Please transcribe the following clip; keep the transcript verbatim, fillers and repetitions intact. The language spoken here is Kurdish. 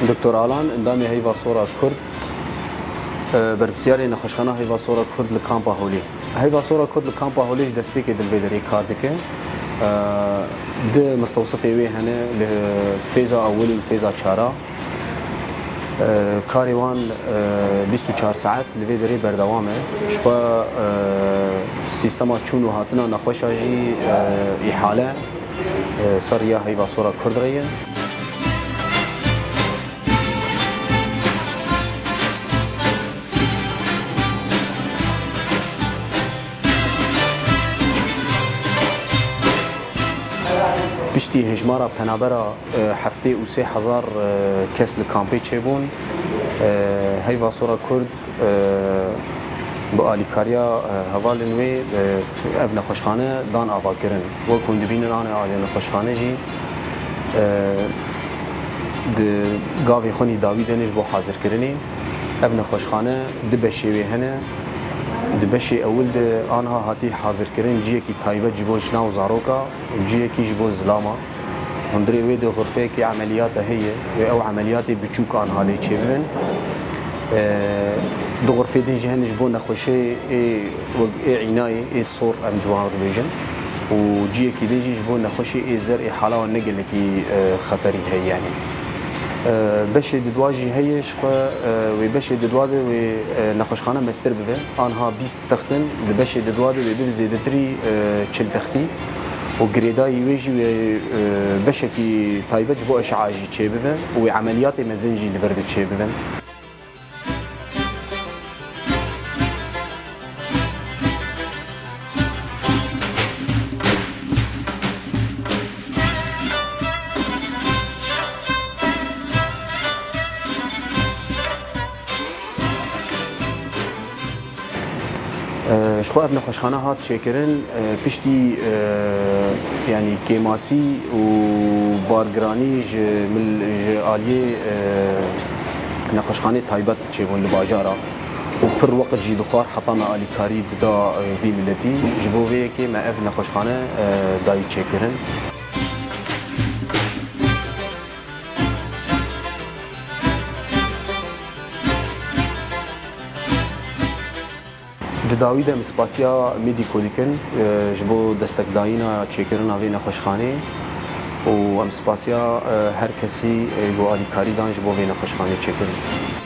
Doktor Alan, endamê Heyva Sora Kurd, e, berpirsiyarê nexweşxana Heyva Sora Kurd li Kampa Holê. Heyva Sora Kurd li Kampa Holê ji destpêkê di li vê derê kar dike. E, du mistewsifê wê hene li fêza ewil û fêza çara. E, karê wan, e, bîst û çar saet li vê derê berdewam e. Ji xwe, e, sîstema çûn û hatina nexweşa jî, e, îhale, e, ser riya Heyva Sora Kurd re ye. Piştî hejmara penabera, e, heftê û sê hezar, e, kes li kampê çêbûn, e, Heyva Sora Kurd, e, bi alîkariya, e, hevalên wê, e, ev nexweşxane dan avakirin. Wek hûn dibînin, anê alê nexweşxane jî, e, di gavê xwe nî dawî de ne ji bo hazirkirinê. Ev nexweşxane du beşê wê hene. Di beşê ewil de anha hatî hazirkirin ciyekî taybet ji bo jina û zaroka û ciyekî ji bo zilama. Hundirê wê de xurfeyekî emeliyata heye wê ew emeliyatê biçûk anha lê çêbibin. E, du xurfê din jî hene ji bo nexweşê ê wek ê înayê, ê sor em ji wan re dibêjin. Û ciyekî din jî ji bo nexweşê ê zer ê hala wan ne gelekî, e, xeterî heye yanî. E, beşê didwa jî heye, ji xwe, e, wê beşê didwa de wê, e, nexweşxane mestir bibe. Anha bîst text in, di beşê didwa de wê bibe zêdetirî, e, çil textî. Û girêdayî wê jî wê, e, beşekî taybet ji bo eşe'a jî çêbibe û wê emeliyatê mezin jî li vir de çêbibin. E, ji xwe ev nexweşxane hat çêkirin, e, piştî, e, yanî kêmasî û bargiranî ji mil-, ji aliyê, e, nexweşxanê taybet çêbûn li bajara û pir weqt jî dixwar heta me alîkarî dida, e, vî miletî. Ji bo vê yekê me ev nexweşxane, e, dayî çêkirin. Di dawî de em spasiya Medico dikin, e, ji bo destekdayîna çêkirina vê nexweşxanê û em spasiya, e, her kesî, e, ku alîkarî dan ji bo vê nexweşxanê çêkirin.